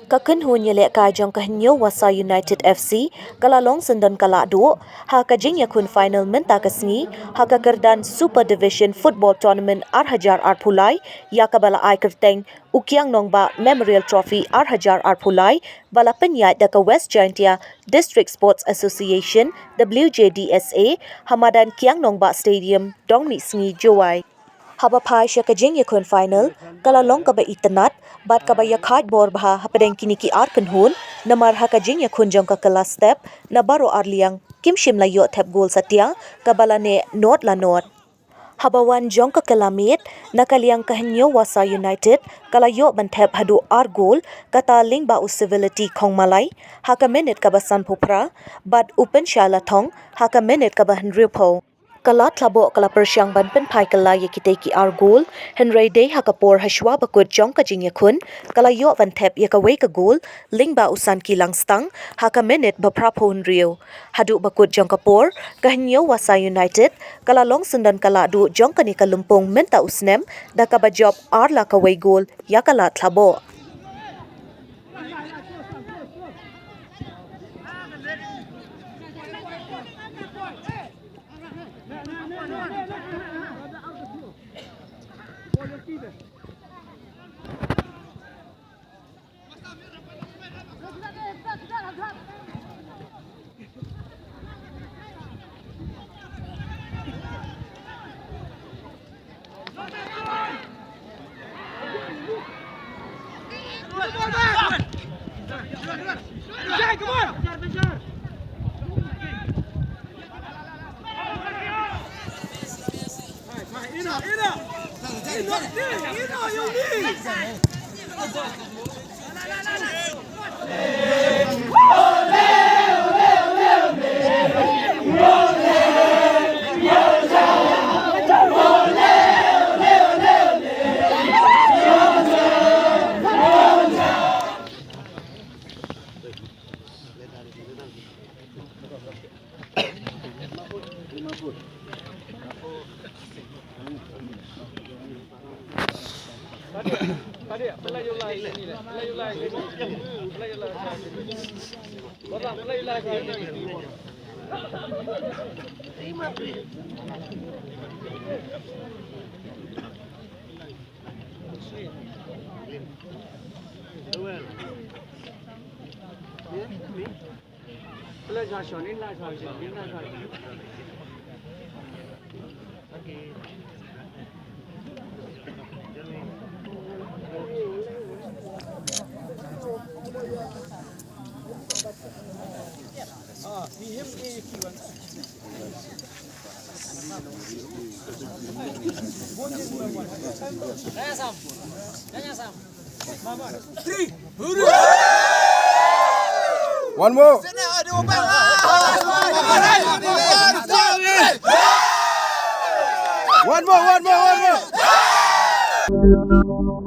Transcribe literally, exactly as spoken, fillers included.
Ka kynhun ïalehkai jong ka Hynñiewwasa United F C ka la long syndon ka lahduh ha ka jingïakhun final mynta ka sngi ha ka kyrdan Super Division Football Tournament ar hajar arphew lai, ïa kaba la ai kyrteng U Kiang Nangbah Memorial Trophy ar hajar arphew lai, ba la pynïaid da ka West Jaintia District Sports Association, W J D S A, ha madan Kiang Nangbah Stadium, Dongmihsngi, Jowai. Haba phai sha ka jingïakhun final, ka la long kaba itynnad bad kaba ïakhaid bor bha hapdeng kine ki ar kynhun, namar ha ka jingïakhun jong ka kylla step, na baroh ar liang kim shym la ïoh thep gol satia, kaba la neh nod la nod. Haba wan jong ka kylla miet, na ka liang ka Hynñiewwasa United ka la ïoh ban thep haduh ar gol, kata lyngba u Civility Khongmalai ha ka minit kaba sanphew phra bad u Pynshai Lathong ha ka minit kaba hynriewphew. Ka Ladthadlaboh ka la pyrshang ban pynphai kylla ïa kitei ki ar gol, hynrei dei ha ka por hashwa ba kut jong ka jingïakhun ka la ïoh ban thep ïa kawei ka gol lyngba u Sanki Langstang ha ka minit ba phraphew hynriew. Haduh ba kut jong ka por, ka Hynñiewwasa United ka la long syndon ka lahduh jong kane ka lympung mynta u snem da kaba jop ar la kawei gol ïa ka Ladthadlaboh. One more. One more, one more, one more.